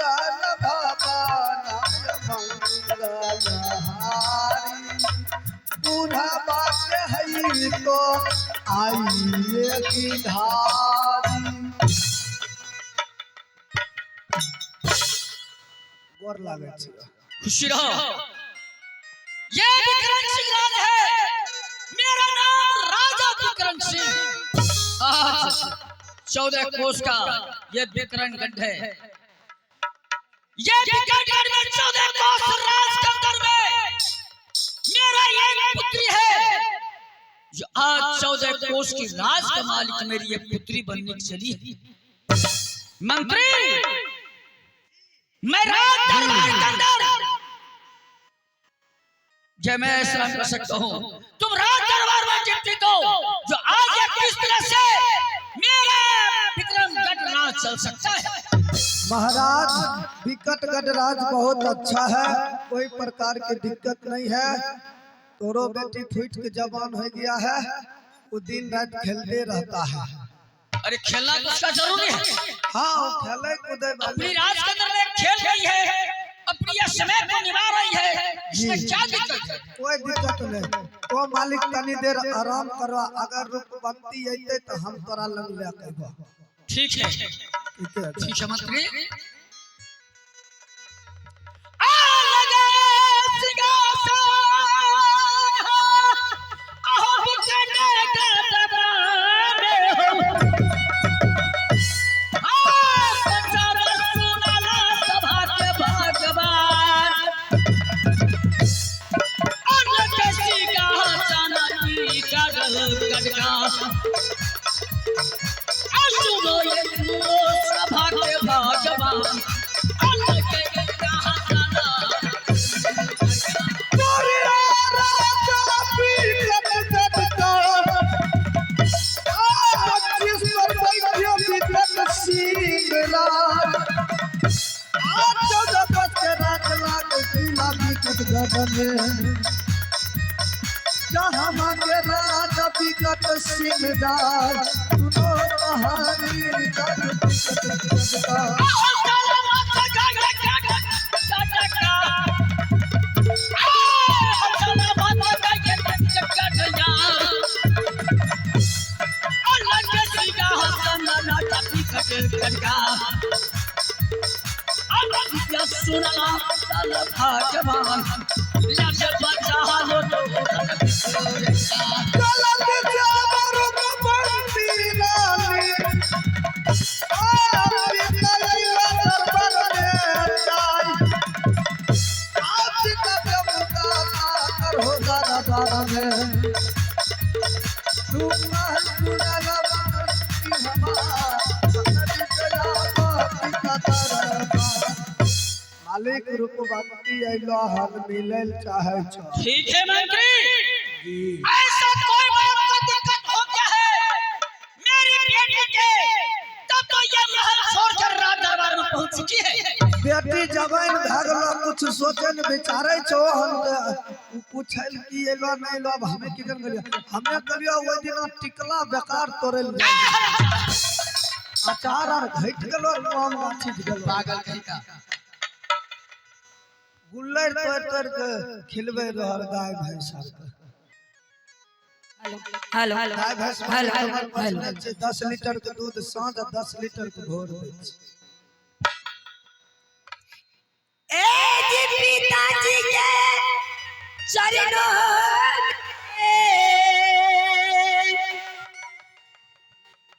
मंगल भवन मंगल हारी बूढ़ा के हई तो आइए की धारी। गोर लागै छै। खुशी रहो। ये विक्रम सिंह राज है, मेरा नाम राजा विक्रम सिंह। आज 14 कोस का ये विक्रमगढ़ है। ये विक्रमगढ़ में 14 कोस राज के अंदर में मेरा एक पुत्री है, जो आज 14 कोस की राज का मालिक मेरी ये पुत्री बनने की चली है। मंत्री, मैं राज दरबार के अंदर जब मैं ऐसा कर सकता हूँ, तुम राज दरबार में चिट्ठी दो जो आज ये किस तरह से मेरा विक्रमगढ़ राज चल सकता है। महाराज, विकटगढ़ राज बहुत अच्छा है, कोई प्रकार की दिक्कत नहीं है। तोरो बेटी फूट के जवान हो गया है, वो दिन रात खेलते रहता है। अरे खेलना तो उसका जरूरी है। हाँ, वो खेले कूदे वाले। अपनी राज के अंदर में खेल रही है, अपनी यह समय को निभा रही है, इसमें क्या दिक्कत है? कोई दिक्कत नहीं। ओ मालिक, तनी देर आराम करो, अगर रूपवंती अइते तो हम तोरा लग ले के। ठीक है। ठीक है। ठीक है मंत्री। आ लगा सिंहासन, आहो विकटगढ़ में हो। आ पंचार सुनाला सभा के भगवान। अलग सिंहासन विकटगढ़ का। सुनो ये सुनो सभा के भगवान। अलग सिंहासन। राजा विकटगढ़ का, आ 25 पर बैठियो विकट सिंह राज। आ 14 कोस के राज लाग किला विकटगढ़ में। जहाँ मांगे राजा विकट सिंह राज, सुनो कहानी विकट विकटगढ़ का। गलत जाबर रूपवंती रानी, आ पिता दरबार में जाई। आ पिता के मुकाबला करो दरबार में। तू महल सुनल बनती हमार, नदी जया पिता दरबार। मालिक, रूपवंती अइलो हन, मिलल चाहे छो। ठीक है मंत्री। जी। ऐसा कोई बात का दिक्कत हो गया है मेरी बेटी के, तब तो ये महल छोड़कर राज दरबार में पहुंच चुकी है। बेटी जवान भए गेलो, कुछ सोचे न विचारे छो। हम तऽ उ पूछल की एलो नहीं एलो। अब हमे की जन गेलियो, हमे कहलियो ओहि दिना टिकला बेकार तोड़ल गेल, अचार आर घटि गेलो, आम गाछी गेलो। पागल कहीं का। गुल्लर तोड़ि तोड़ि के खिलबै रहल गाय भैंस आर के। हेलो। गाय भैंस हेलो, हमर हेलो। पोसने छै, 10 लीटर के दूध साँझ आ 10 लीटर के भोर दै छै। ए जी पिताजी के चरणों में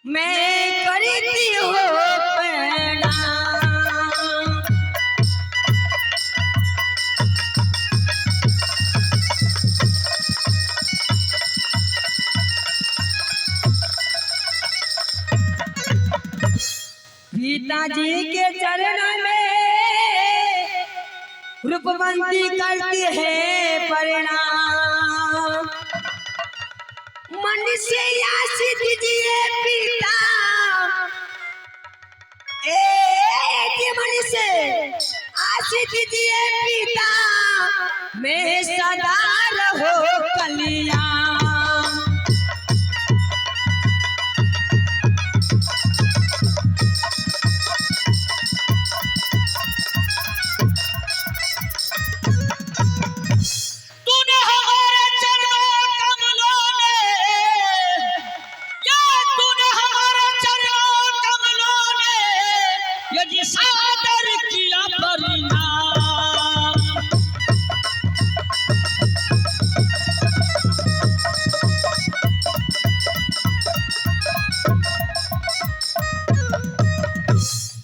मैं करती हूँ प्रणाम। पिताजी के चरण में रूपवंती करती है प्रणाम। मन से आशीष दीजिए पिता, ए जी मन से आशीष दीजिए पिता, मैं सदा रहो कल्याण। ये जी सादर किया परिणाम।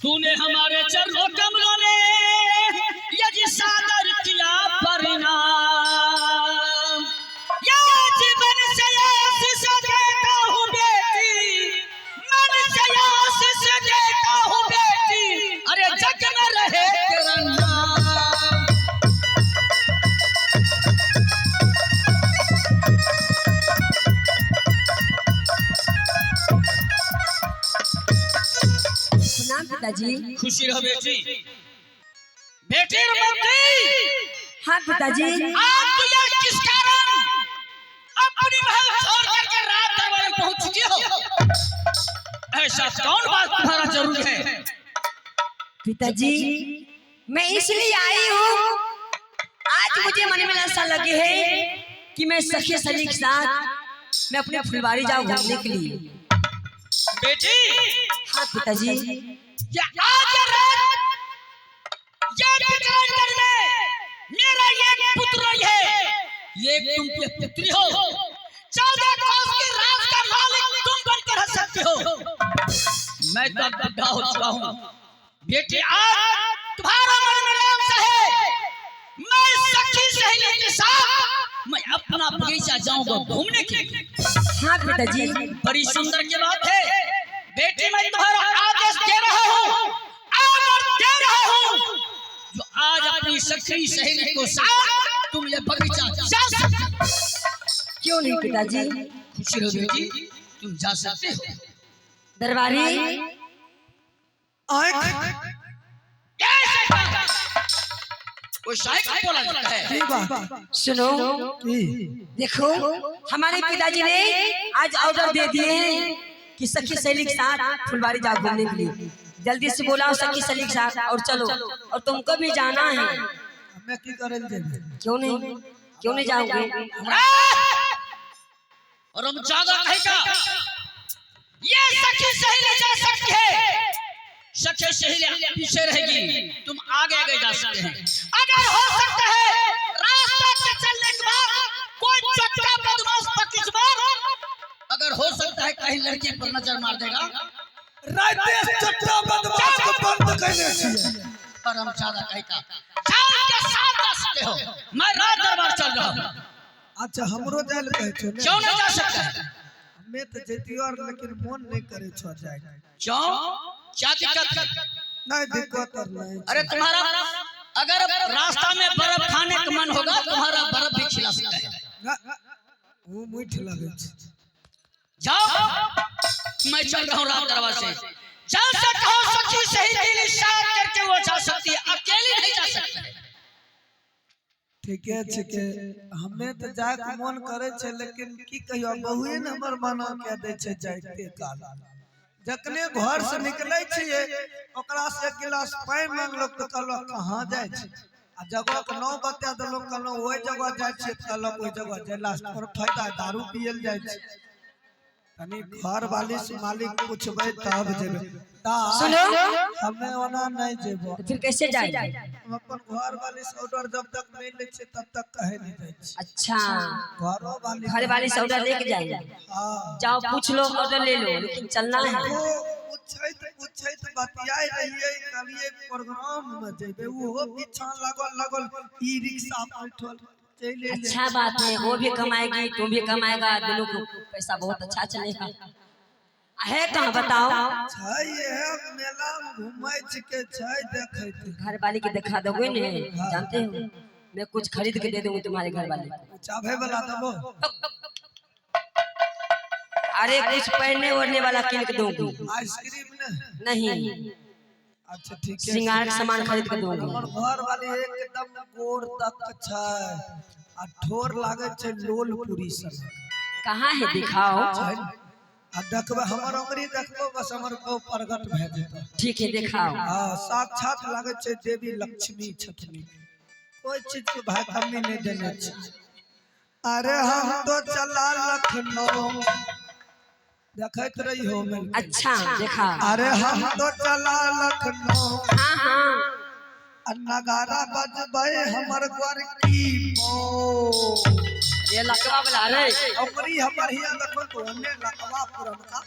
तूने हमारे चरणों कमलों ने ये जी सादर किया परिणाम। ये जीवन से आशीष देता हूँ बेटी, मन से आशीष देता हूँ बेटी, अरे जग में रहे तेरा नाम। प्रणाम पिताजी। खुशी रहो बेटी। बेटी रमती। हाँ पिताजी। आज तो यह किस कारण अपनी महल छोड़ करके रात दरबार में पहुंच चुकी हो? ऐसा कौन बात तुम्हारा जरूर है? पिताजी मैं इसलिए आई हूँ, आज मुझे मन में ऐसा लगे है कि मैं सखी सली के साथ मैं अपने फुलवारी जाऊँ घूमने के लिए। बेटी। हाँ पिताजी। ये आज रात ये विक्रमगढ़ में मेरा एक पुत्र नहीं है, ये तुम के पुत्री हो। 14 कोस के राज का मालिक तुम बनकर रह सकते हो। मैं तो अब बुढ़ा हो चुका हूँ। बेटी आज तुम्हारा मन में लालसा है, मैं सखी सहेली के साथ मैं अपना बगीचा जाऊंगा घूमने के लिए। हाँ पिताजी। बड़ी सुंदर की बात है बेटी, मैं तुम्हारा आदेश दे रहा हूँ, आदेश दे रहा हूँ, जो आज अपनी सखी सहेली को साथ तुम ये बगीचा जा सकते हो। क्यों नहीं पिताजी। खुशी रहो बेटी, तुम जा सकते हो। दरबारी आँख कैसे वो शायद बोला जाता है। की बात सुनो की? देखो हमारे पिताजी ने आज ऑर्डर दे दिए हैं कि सखी सहेली के साथ फुलवारी जाओ घूमने के लिए। जल्दी से बोलाओ सखी सहेली के साथ और चलो, और तुमको भी जाना है। हमें की करे जेबै? क्यों नहीं, क्यों नहीं जाओगे? और हम ज्यादा कहेगा ये सखी सहेली जा सकती है, सखी सहेली पीछे रहेगी, तुम आगे आगे जा सकते हैं। अगर हो सकता है रास्ता पे चलने के बाद कोई चक्का बदमाश पकिस्तान अगर हो सकता है कहीं लड़की पर नजर मार देगा। राइते चट्टा बदमाश के बंद कइने छियै। और हम ज्यादा कहेगा जाओ के साथ जा सकते हो। मैं रात दरबार चल रहा हूँ। अच्छा हमरो जाय ल कहै छौ ने? क्यों नहीं जा सकता है? हमे तऽ जैतियो आर, लेकिन मोन नहीं करे छौ जाय। क्यों, क्या दिक्कत है? नहीं दिक्कत आर नहीं। अरे तुम्हारा अगर रास्ता में बर्फ खाने का मन होगा तुम्हारा बर्फ भी खिला सकता है। ना, वो मीठ लगे छै। जाओ मैं चल रहा हूँ रात दरबार से। जैसे कहो सखी सही दिल इशारा करके वो जा सकती है, अकेली नहीं जा सकती है। ठीके छिके, हमे तऽ जायके मोन करे छै, लेकिन की कहियो बहुए ने हमर मना कए दै छै जाइते काल। जखने घर से निकलै छियै ओकरा से एक गिलास पानि मांगलक तऽ कहलक कहाँ जाइ छै, आ जगह के नाम बता देलहुँ, कहलहुँ ओहि जगह जाइ छियै तऽ कहलक ओहि जगह जयला से पर फायदा दारू पियल जाइ छै। तनी घर वाली से मालिक पूछबै तब जेबै। ता सुनो। हमे ओना नहीं जेबो। तो फिर कैसे जाए? हम अपन घर वाली से ऑर्डर जब तक नहीं लै छियै तब तक कहे नहीं जाइ छियै। अच्छा घरो वाली घर वाले से ऑर्डर लेके जाएंगे? हाँ। जाओ पूछ लो, ऑर्डर ले लो, लेकिन चलना है। ओ पूछैत पूछैत बतियाइ रहियै, कहलियै प्रोग्राम में जेबै, ओहो पीछा लागल लागल ई रिक्शा बैठल चलि एलै। अच्छा बात है, वो भी कमाएगी तुम भी कमाएगा, दोनों को पैसा बहुत अच्छा चलेगा। है कहाँ बताओ? छै इएह मेला में घूमै छिकै, छै देखैत। घर वाले के दिखा दोगे ने? जानते हो मैं कुछ खरीद के दे दूंगी तुम्हारे घर वाले को। चाहे वाला देबो? अरे कुछ पहनने ओढ़ने वाला किन के दूंगी। आइसक्रीम ने? नहीं। अच्छा ठीक है। श्रृंगार के सामान खरीद के दूंगी। हमर घर वाली एकदम गोर तक छै आ ठोर लागै छै लोल पूरी सन। कहाँ है दिखाओ। छै ने? आ देखबै हमर अंगुरी देखबो बस हमर को प्रगट भए जेतौ। ठीक है दिखाओ। हाँ साक्षात लागै छै देवी लक्ष्मी छथिन। कोई चीज के भाई कमी नहीं देने छै। अरे हम तो चला लखनऊ देखैत रही हो मिल। अच्छा देखा। अरे हम तो चला लखनऊ। हाँ हाँ। नगारा बजबै हमर गोरकी बो। ये लकवा वाला रे। ओकरी हमर हिया देखो तो हमें लकवा पुरनका।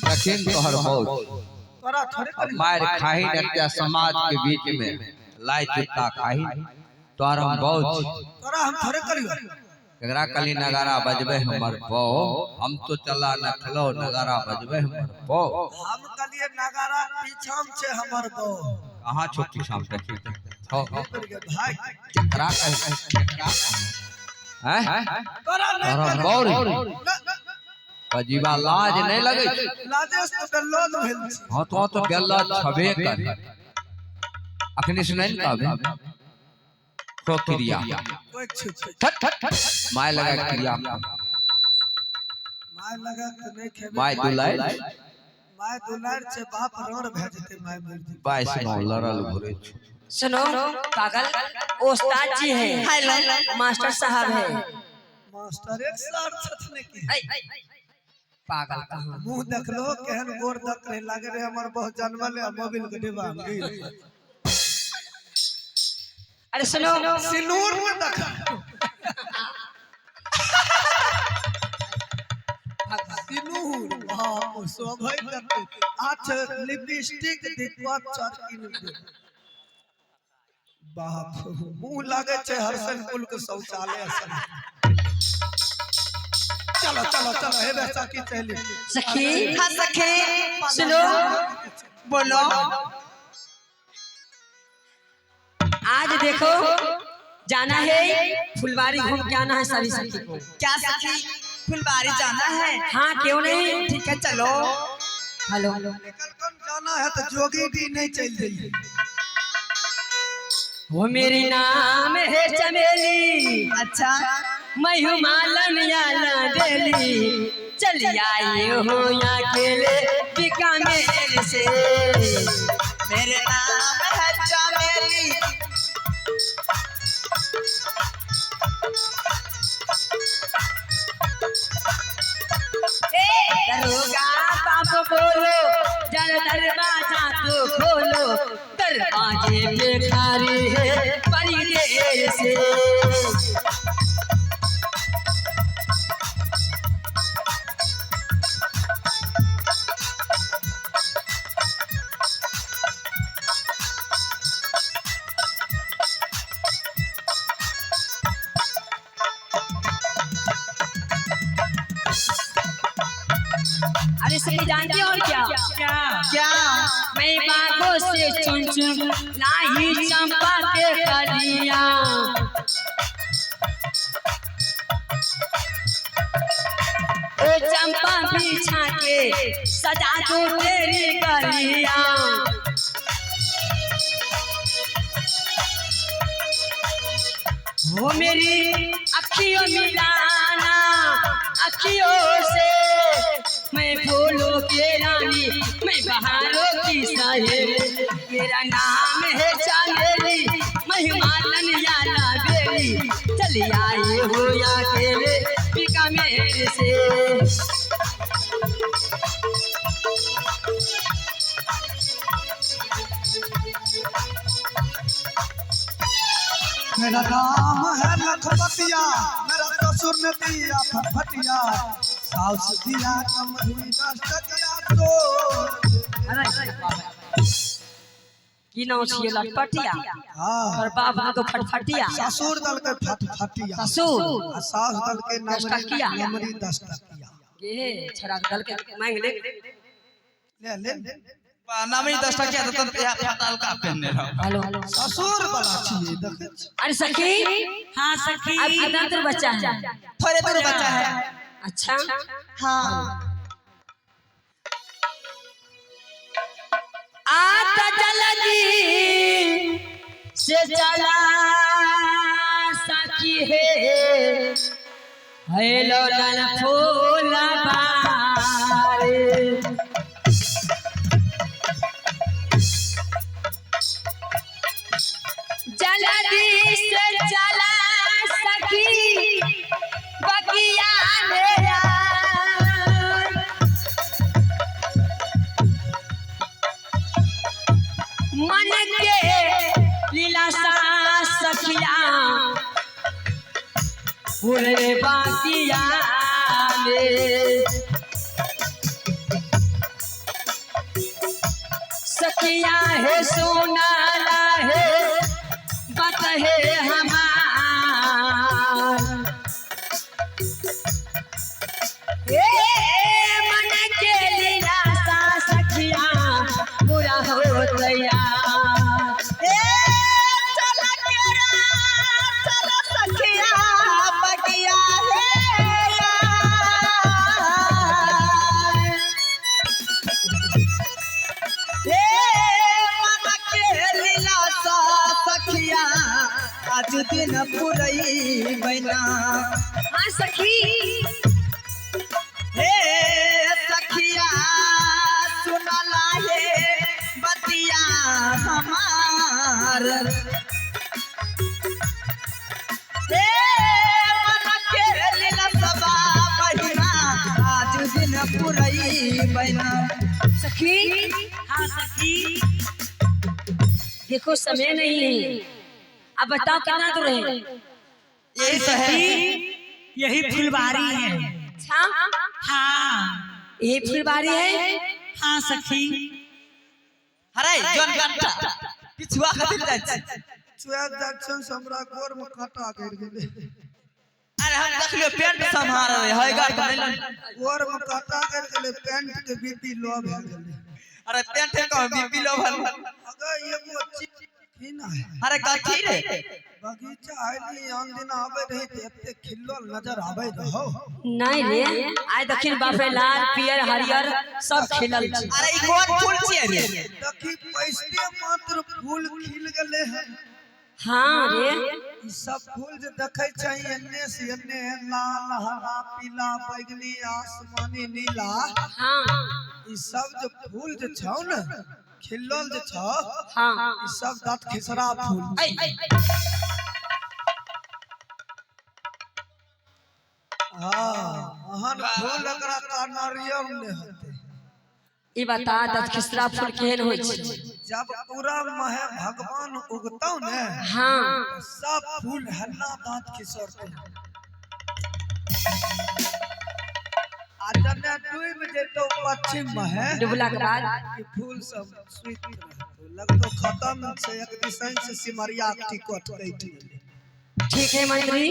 दखिन तोहर मौत तोरा थोड़े करी मार खाही नत्या समाज के बीच में लाई जूता खाही तोहर हम बहुत। तोरा हम थोड़े करी। एकरा कली नगारा बजबे हमर बो, हम तो चला न खलो नगारा बजबे हमर बो। हम कलिए नगारा पीछाम छे हमर बो। कहाँ छो पीछाम देखी हो भाई केकरा कहे केकरा कहे हैं तोरा नहीं तोहर करी। बो रे अजीबा लाज नहीं लगे। लाजेश तो बेल्लोद भेल छी। हाँ तो बेल्ला छबे कर अखनी सुनाई न कहबे तो क्रिया कोई छुप my लगा क्रिया my लगा तो नहीं खेबे। My दुलार my दुलार छे बाप रोर भए जेते my मर जेते। बाय सुनो लड़ल घुरे छु। सुनो पागल, उस्ताद जी है, हेलो मास्टर साहब है। मास्टर एक सार छथने की पागल कहाँ मुंह देखलो केहन गोर दक रहे लागे रे हमर बहुत जनमल है मोबिल के डिब्बा में गिर। अरे सुनो सिनूर में देख सिनूर बाप शोभै करते आछ लिपस्टिक दिक्कत चरकिन दे बाप मुंह लागे छे हरसन कुल के शौचालय सन। चलो चलो चलो हे बच्चा की चली सखी। हाँ सखी सुनो बोलो। आज देखो जाना है फुलवारी घूम के आना है सभी सखी को। क्या सखी फुलवारी जाना है? हाँ क्यों नहीं। ठीक है चलो। हेलो निकल कन जाना है तो जोगी डी नहीं चल जाइए। वो मेरी नाम है चमेली। अच्छा मैं हूँ मालन याला बेली, चली आई हूँ अकेले बीकानेर से। मेरे नाम है चमेली। दरोगा बाप बोलो जल दरवाजा तो खोलो, दरवाजे पे खारी है बड़ी देर से। अरे सही जानते हो और क्या क्या क्या? मैं बागों से चुन चुन लाई चंपा के कलियां, ओ चंपा बिछा के सजा दूं तेरी गलियां। वो मेरी अखियों मिलाना अखियों से, मैं फूलों के रानी मैं बहारों की सहेली, मेरा नाम है चमेली मैं हिमालयन याला बेली, चली आई हो अकेले बीकानेर से। मेरा नाम है लखपतिया, मेरा ससुर ने दिया फटफटिया, सास दिया कमरी दस्तकिया तो। की नाम छियै लखपतिया? हाँ। और बाप को फटफटिया। ससुर दल के फटफटिया, ससुर आ सास दल के दस्तकिया। नमरी दस्तकिया। ये छड़ा दल के मांग ले ले ले नामी 10 टकिया तो तन यहाँ फटाल का पहनने रहो। हेलो ससुर वाला छियै देखै छी। अरे सखी। हाँ सखी। अब कितना दूर बच्चा है? थोड़े दूर बचा है। अच्छा हाँ। आता जल्दी से चला सखी है, हेलो नल फूल बारे। जल्दी से चला में। सखिया है सोनाला है बात है हमार। ए मन के लीला सखिया पूरा हो तैयार। ए चल केरा चल सखिया बगिया हे यार। ए मन के लीला सा सखिया आज दिन पुरई बैना। हाँ सखी। हे सखिया सुनला हे बतिया हमार। हे मन के लीला सबा बहिना आज दिन पुरई बैना। सखी। हाँ सखी। देखो समय नहीं है, अब बताओ कितना दूर है? यही तो है। यही फुलवारी है। अच्छा हाँ यही फुलवारी है। हाँ सखी। अरे जौन घंटा पिछुआ खातिर जाइ छी। चुआ जंक्शन से हमरा गोर में कांटा गड़ गेलै। अरे हम देखलियो पेंट सम्हार रहे है गार के नहीं। गोर में कांटा गड़ गेलै, पैंट के बीपी लो भए गेलै। अरे पेंट है कहाँ बीपी लो भल। अगर एगो चीज ही ना है। अरे कथी रे? बगीचा आइली आन दिन आबै रही तऽ एते खिलल नजर आबै रहो। नहीं रे, आइ दखिन बाप रे लाल पियर हरियर सब खिलल छै। अरे ई कोन फूल छियै रे? देखी पैसते मात्र फूल खिल गेलै हन। हाँ रे। ई सब फूल जे देखै छै एन्ने से एन्ने लाल हरा पीला बैगनी आसमानी नीला। हाँ ई सब जे फूल जे छौ ने खिलल जे छौ। हाँ ई सब दाँत खिसरा फूल। हाँ अहन फूल एकरा नारियल नहि होतै। ई बता दतखिसरा फूल केहन होइ छै? जब पूरा महे भगवान उगतौ ने हाँ सब फूल हल्ला दांत खिसरतौ। आ जने डूबि जेतौ पश्चिम महे डुबला के बाद ई फूल सब सुति रहतौ, लगतौ खत्म छै, एक दिसन से सिमरिया के टिकट कटि गेलै। ठीक है मंत्री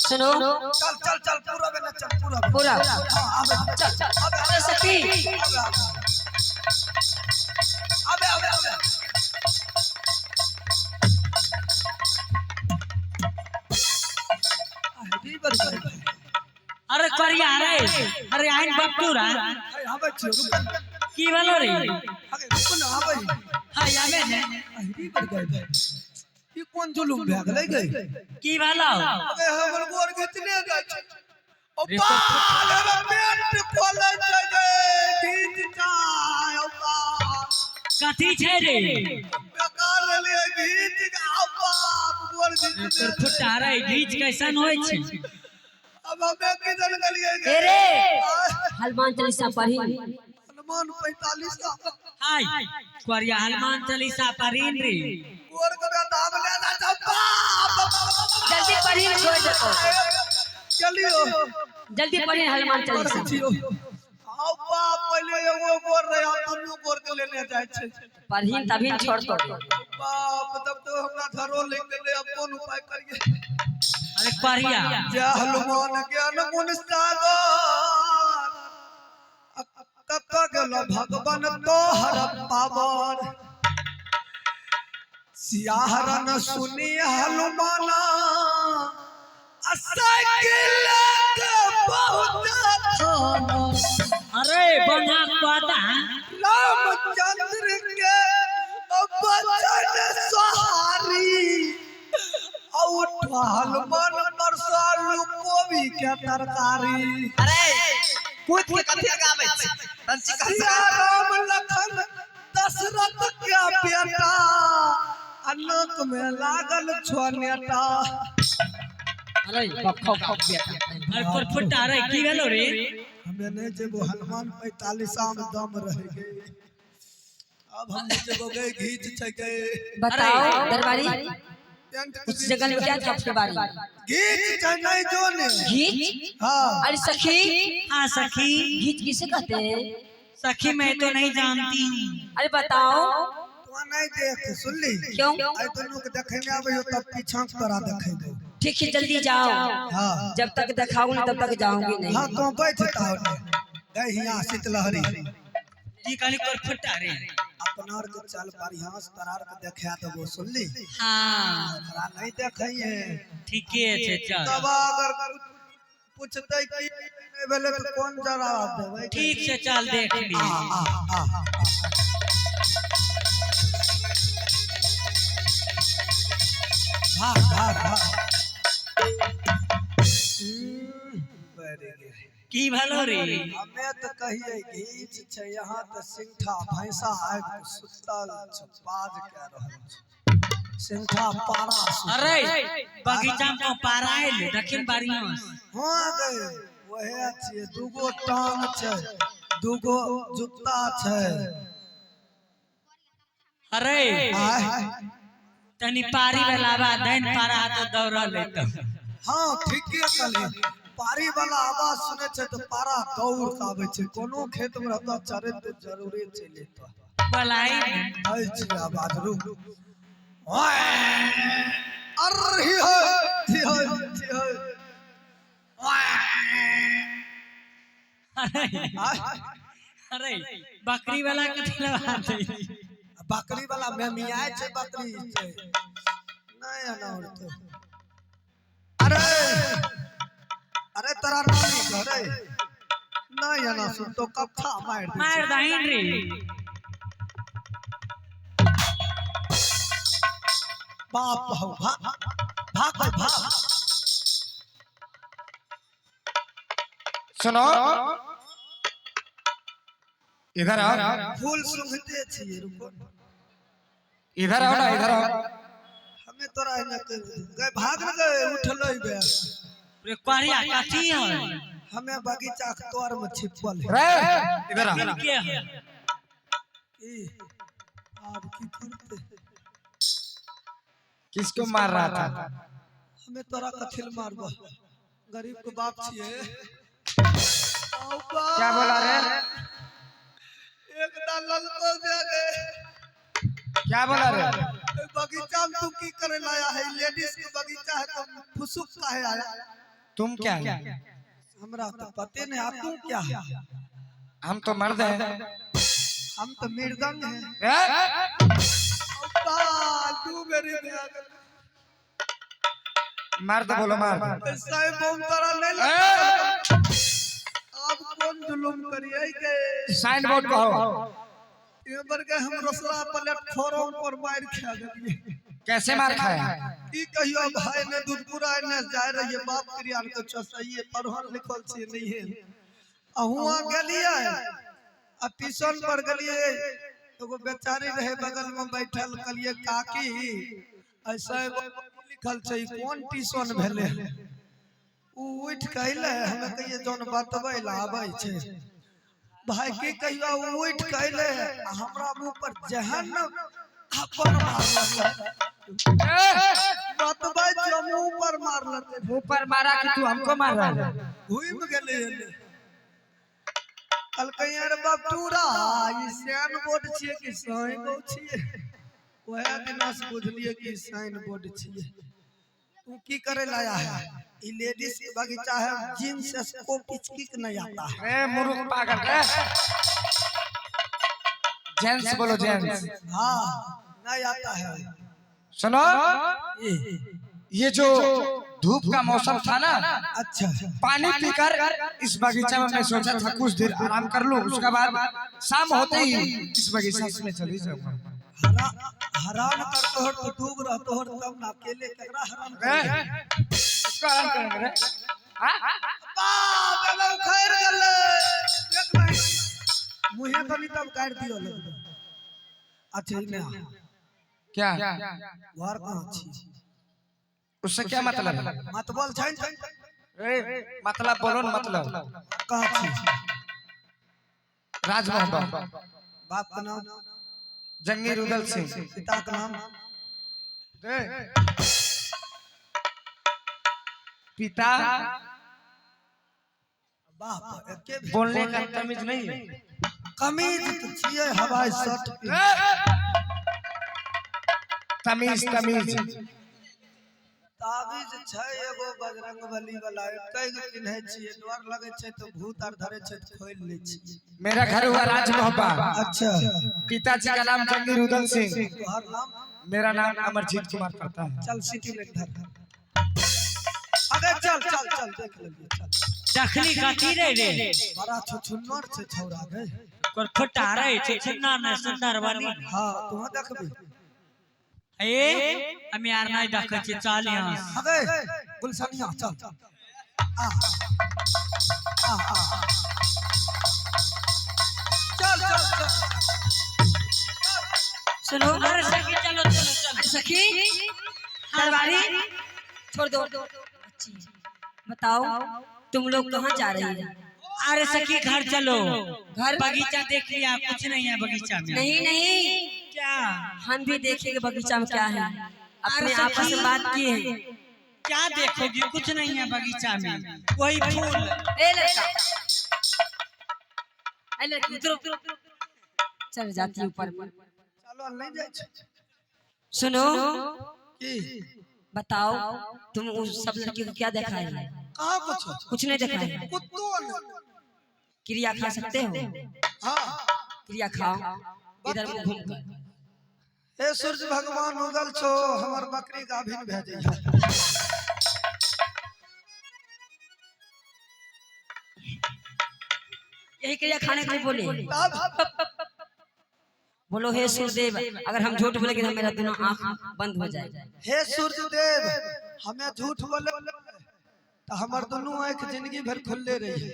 सुनो। चल चल चल पूरा बेना चल पूरा पूरा। हाँ आबे चल आबे अरे सखी। आबे आबे आबे आबे। अरे बड़ अरे करिया रे, अरे आइन बाप तोरा अरे आबै छियौ रुक। की भेलो रे? अरे रुक न आबै। हाँ आबे ने। अरे बड़ गए ई कोन जुलुम भए गेलै गई? की भेलो? अबे हमर गोर घिचने जाइ छै। ओ बाल हमर पेट खोलै छै गे, घिच जाय ओ बाप। कथी छै रे? बेकार रहलियै घिच के आ बाप गोर घिचने। तोर फुटा रे घीच कैसन होइ छै? अब हमे किधर गेलियै गे? ए रे हनुमान चालीसा पढ़ी। हनुमान 45 का हाय करिया हनुमान चालीसा पढ़ीन रे। गोर के दाम ले जा छै बाप। जल्दी पढ़ी छोड़ देतो। चलियो जल्दी पढ़ी हनुमान चालीसा। छियो आओ बाप पहिले एगो गोर रहे आब दुनू गोर के लेने जाइ छै। पढ़ी तभी छोड़तो। बाप तब तो हमरा धरो ले गेलै, अब कोन उपाय करिए? अरे करिया जय हनुमान ज्ञान गुण सागर कत गेल भगवान तोहर पावर। सियाहरन सुनी हनुमान साइकिल के बहुत थाना। अरे बंधा पाता रामचंद्र के बचन सहारी हनुमान परसालू कोबी के तरकारी। अरे कूद के कथी गाबै छी? तंची कथी सिया राम लखन दशरथ के बेटा अनक में लागल छो नेटा। अरे बखो बेटा। अरे तोर फुटा रे की भेलो रे? हमें नहीं जेबो हनुमान 45 में दम रह गए, अब हम नहीं जेबो गए घीच छै गए। बताओ दरबारी। उस जंगल में क्या था फुलवारी? गीत चाहे जो ने। घीच? हाँ। अरे सखी। हाँ सखी। घीच किसे कहते हैं? सखी मैं तो नहीं जानती हूँ। अरे बताओ। तू नहीं देख सुन ली। क्यों? आई दोनों के देखे में आवे हो तब पीछा के तोरा देखे दो। ठीक है जल्दी जाओ। हाँ। जब तक दिखाऊंगी तब तक जाऊंगी नहीं। हाँ तो बैठता हो गए हिया शीतलहरी। जी काली कर फटा रे। अपना और के चल बढ़िया से तोरा के देखा देबो सुन ली। हाँ तोरा नहीं देखै है। ठीके छे चल। तब अगर पूछते कि नहीं भेलै तो कौन जवाब देबै? ठीक से चल देख ली। आ आ आ आ। भाग भाग भाग। बड़ी गे। की भलो रे? हमे तो कहिए घीच छै यहाँ तऽ सिंठा भैंसा आबि के सुतल छै बाज कए रहल छै सिंठा पारा सुतल। अरे बगीचा में तो पारा आयल दक्षिण बारियों। हाँ गए वहे छियै दूगो टांग छै दूगो जुत्ता छै। अरे आय तनी पारी वाला बा दैन पारा तो दौड़ल है तो। हाँ ठीके कहली। पारी वाला आवाज सुनै छै तऽ पारा दौड़ के आबै छै। कोनो खेत में रहता चरे तो जरूरे चलि एतऽ। बोलाई आइ छी आवाज रुक। अरे ही है ही है ही है। अरे आय अरे बकरी वाला कथी लगा दे? बकरी वाला मेमियाय छै बकरी छै नहीं अनाउर तो। अरे अरे तोरा नानी घरे नहीं अना सुन तो कत्था मार दे। मार दहीन रे। बाप हो भाग भाग भाई भाग। सुनो इधर आओ। फूल सुंघते छियै रुको। इधर आओ ना इधर आओ। हमें तोरा एने गए भाग न गए उठलै बे। रे करिया कथी है? हमें बगीचा के तोर में छिपल है। रे इधर आओ। के है? की आब की करते? किसको मार रहा था? हमें तोरा कथिल मारबो गरीब के बाप छियै। क्या बोला रे? एक दाल ललको दे गए। क्या बोला रे? बगीचा में तू की करे लाया है? लेडीज के बगीचा है तो फुसुक काहे आया? तुम क्या है? हमरा तो पते नहीं। आप तुम क्या है? हम तो मर्द हैं। हम तो मृदंग हैं। रे अब्बा, तू मेरी दया। मर्द बोलो मर्द। साहेब बम तोरा नहीं लगता। आप कौन जुलुम करिए के? साइन बोर्ड कहो। ये बर के हम रसला प्लेटफॉर्म पर मार खा गेलिए। कैसे मार खाया? की कहियो भाई ने दूधपुरा ने जाय रहिए बाप क्रिया के चसइए पढ़ल लिखल छी नहीं है। अहुआ गेलिए आ ट्यूशन पर गेलिए एगो बेचारी रहे बगल में बैठल। कहलिए काकी ऐसा लिखल छै कोन ट्यूशन भेले? उ उठ के अइलै हमे कहिए जौन बतबै लए आबै छै भाई की कहियो उ उठ के अइलै आ हमरा मुँह पर जेहन थप्पड़ मारलकै। बतबै छियौ मुँह पर मारलकै। मुंह पर मारा कि तू हमको मार रहा है? घुमि गेलै एने। कहलकै अरे बटूरा ई साइन बोर्ड छियै कि साइन बोर्ड छियै? वएह दिना से बुझलियै कि साइन बोर्ड छियै। तू की करे लाया है? ई लेडीज के बगीचा है जींस स्कोप किचकिक नहीं आता है। रे मुर्ख पागल रे। जेंट्स बोलो जेंट्स। हाँ नहीं आता है। सुनो ये जो धूप का मौसम था ना, अच्छा पानी पीकर इस बगीचा में मैं सोचा था कुछ देर आराम कर लूं, उसके बाद शाम होते ही इस बगीचा में चली जाऊंगा। हरान करतो हर तो डूब रहतो हर तब ना अकेले केकरा हरान रे, करबे? इसको आराम करेंगे रे। हाँ? बाप रे, उखैर गेलै। देख नहीं मुहे तनी तब काटि दियो लगबे। अच्छा ई ने क्या घर कहाँ छी? उससे क्या मतलब है? मतबल छै ने? रे, मतलब बोलो ना मतलब। कहाँ छी? राजमहल। बाप का नाम? जंगी रुदल सिंह। पिता का नाम? रे। पिता बाप एके भी बोलने का तमीज नहीं है। कमीज तऽ छियै हवाई शर्ट पिन्ह। तमीज तमीज ताबीज छै एगो बजरंग बली वाला, एके गो पिन्है छियै, डर लगै छै तऽ भूत आर धरे छै तऽ खोलि लै छियै। मेरा घर हुआ राजमोहब्बा। अच्छा। पिताजी का नाम जंगीर उदल सिंह। तोहर नाम? मेरा नाम अमरजीत कुमार पड़ता है। चल सिटी लेक धर। अगे चल चल चल देख लेलियै चल। दखली कथी रे रे? बड़ा छुछुन्नर छै छौड़ा गे। ओकर फोटा रहे छै सुन्ना ने सुंदर बनी। हाँ तुहाँ देखबी। ए हम यार नहीं देखै छी, चल यहाँ से। अगे गुलशनिया चल। आ आ आ चल चल चल। सुनो। अरे सखी चलो चलो चलो। अरे सखी दरबारी छोड़ दो। अच्छी बताओ तुम लोग कहाँ जा रही हो? अरे सखी घर चलो। घर? बगीचा देख लिया, कुछ नहीं है बगीचा में। नहीं नहीं, क्या? हम भी देखेंगे बगीचा में क्या है। अपने आपस में बात किए हैं। क्या देखोगी, कुछ नहीं है बगीचा में, वही फूल। ए लड़का, ए लड़की उतरो, चल जाती ऊपर। चलो नहीं जाइ छै। सुनो। की? बताओ तुम उस सब लड़की को क्या दिखाए? कहाँ कुछ? कुछ नहीं दिखाए। कुत्तो नहीं। क्रिया खा सकते हो? हाँ। क्रिया खाओ इधर मुंह घूम कर। हे सूर्य भगवान उगल छो, हमर बकरी गाभिन भए जइहे। यही क्रिया खाने के लिए बोले? तब? बोलो हे सूर्यदेव, अगर हम झूठ बोलेंगे तो मेरा दोनों आंख बंद हो जाएगा। हे सूर्य देव, हमें झूठ बोले तो हमर दोनों आंख जिंदगी भर खुलले रही।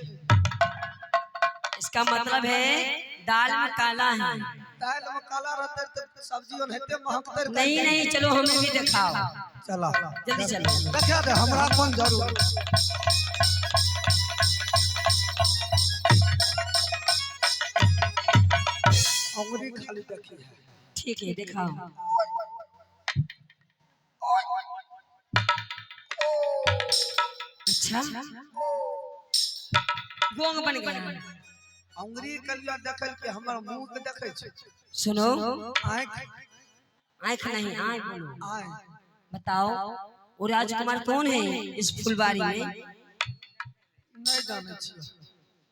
इसका मतलब है दाल में काला है। दाल में काला रहते तो सब्जी ओनाहिते महकते रहतै। नहीं नहीं, चलो हमें भी दिखाओ। चला। जल्दी चलो। देखा दे हमरा कोन जरूर। अंगुरी खाली देखी है। ठीक है दिखाओ। अच्छा गोंग बन गया। अंगुरी कलिया देखल कि हमर मुंह के देखै छै। सुनो। आँख। आंख नहीं, आँख बोलो। आँख। बताओ वो राजकुमार कौन है इस फुलवारी में? नहीं जानै छियै।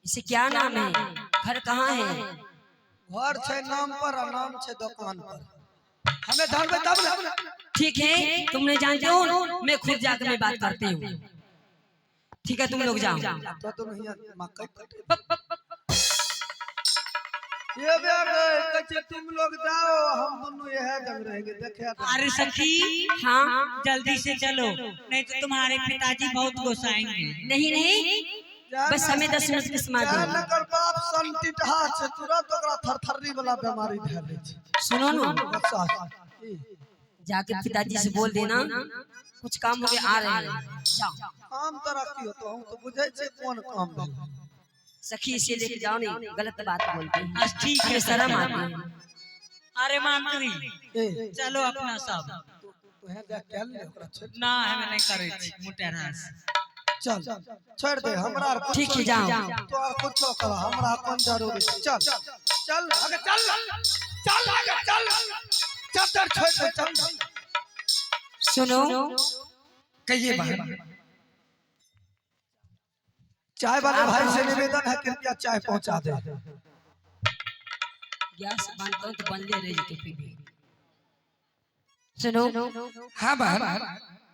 इसे क्या नाम है, घर कहाँ है? घर छै नाम पर आ नाम छै दुकान पर। हमें जानबै तब ने। ठीक है तुम नहीं जानते हो, मैं खुद जाकर मैं बात करती हूँ। ठीक है तुम लोग जाओ। तो तुम हियां मकई कटे। ये बे गए कहै छै तुम लोग जाओ, हम दोनों यह जंग रहेंगे देखे। अरे सखी। हाँ। जल्दी से चलो, नहीं तो तुम्हारे पिताजी बहुत गुस्साएंगे। नहीं नहीं, बस हमें 10 मिनट के समय दो। एकर बाप सन टिटहा छै, तुरंत ओकरा थरथरी वाला बीमारी धए लै छै। सुनो ना। गुस्सा छै। जाके पिताजी से बोल देना कुछ काम हो गया, आ रहे हैं, जाओ। काम तोरा की होतो, हम तो बुझै छियै कोन काम भेल। सखी इसे लेके जाओ, नहीं गलत बात बोलते हैं। आज ठीक है हमें शर्म आती है। अरे मानत्री। ए। चलो अपना सब। तोहे देख के ले ओकरा छोड़। ना हमें नहीं करे छी मुटेरा से। चल छोड़ दे हमरा आर कुछो। ठीक है, जाओ। तो आर कुछो कर, हमरा कोन जरूरी छै। चल चल आगे चल चल आगे चल चल चल छोड़ दे चल। सुनो। कहिए बहन। चाय वाले भाई से निवेदन है, कृपया चाय पहुंचा दे। गैस बनता हूँ तो बनले रह जाते फिर भी। सुनो। हाँ बहन।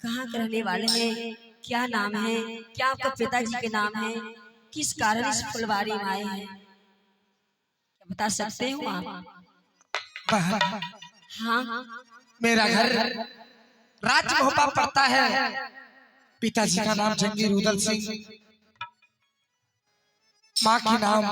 कहाँ के रहने वाले हैं, क्या नाम है, क्या आपका पिताजी के नाम है, किस कारण इस फुलवारी में आए हैं, क्या बता सकते हो आप? बहन। हाँ। मेरा घर राजमोहब्बा पड़ता है। पिताजी का नाम जंगीर उदल सिंह, माँ की नाम